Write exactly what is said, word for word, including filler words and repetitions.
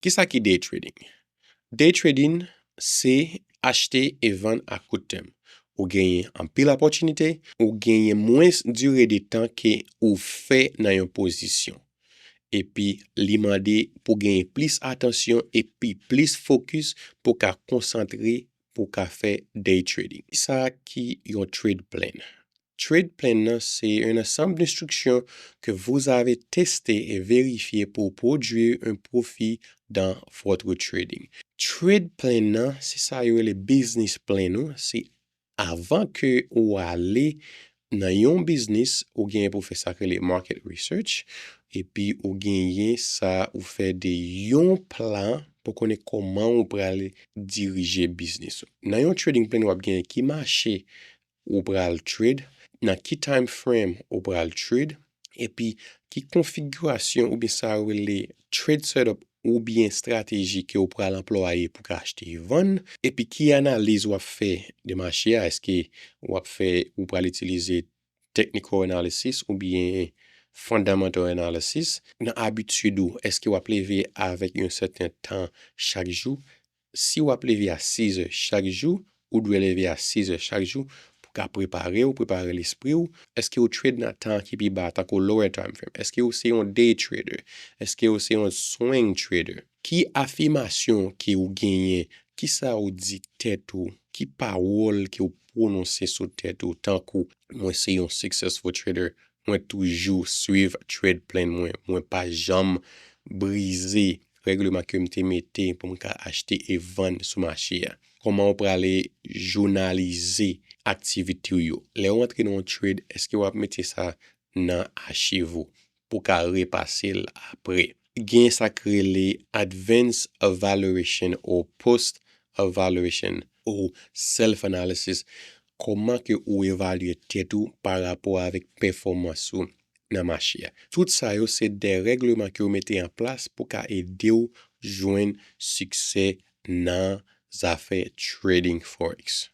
Kisa ki day trading? Day trading se achte e vann a kout tèm. Ou genyen anpil opòtinite, ou genyen mwens dire de tan ke ou fè nan yon pozisyon. Epi li mande pou genyen plis atansyon epi plis fokis pou ka konsantre pou ka fè day trading. Sa ki yon trade plan. Trade plan nan se un ensemble d'instructions que vous avez testé et vérifié pour produire un profit dans votre trading. Trade plan nan, se sa yo rele business plan ou, se avan ke ou ale nan yon biznis, ou genyen pou fè sa k rele market research, epi ou genyen sa ou fè de yon plan pou konnen kòman ou pral dirije biznis ou. Nan yon trading plan, w ap genyen ki mache ou pral trade, nan ki time frame ou pral trade, epi ki konfigirasyon oubyen sa yo rele trade setup oubyen estrateji ke ou pral anplwaye pou ka achte e vann, epi ki analiz w ap fè de mache a, èske w ap fè, ou pral itilize technical analysis oubyen fundamental analysis, nan abitid ou, èske w ap leve avèk yon sèten tan chak jou? Si w ap leve a sis zè chak jou, ou dwe leve a sis zè chak jou pou ka prepare w, prepare lespri w. Èske w trade nan tan ki pi ba, tankou lower time frame? Èske w se yon day trader? Èske w se yon swing trader? Ki afimasyon ke w genyen? Kisa w di tèt ou? Ki pawòl ke w pwononse sou tèt ou? Tankou, mwen se yon successful trader, mwen toujou swiv trade plan mwen, mwen pa janm brize règleman ke m te mete pou m ka achte e vann sou mache a. Kòman w prale jounalize aktivite w yo? Lè w antre nan yon trade, èske w ap mete sa nan achiv ou pou ka repase l apre? Gen sa k rele advance evaluation ou post evaluation ou self analysis. Kòman ke ou evalye tèt ou pa rapò avèk pèfòmans ou nan mache a? Tout sa yo se de règleman ke w mete an plas pou ka ede w jwenn siksè nan zafè trading forex.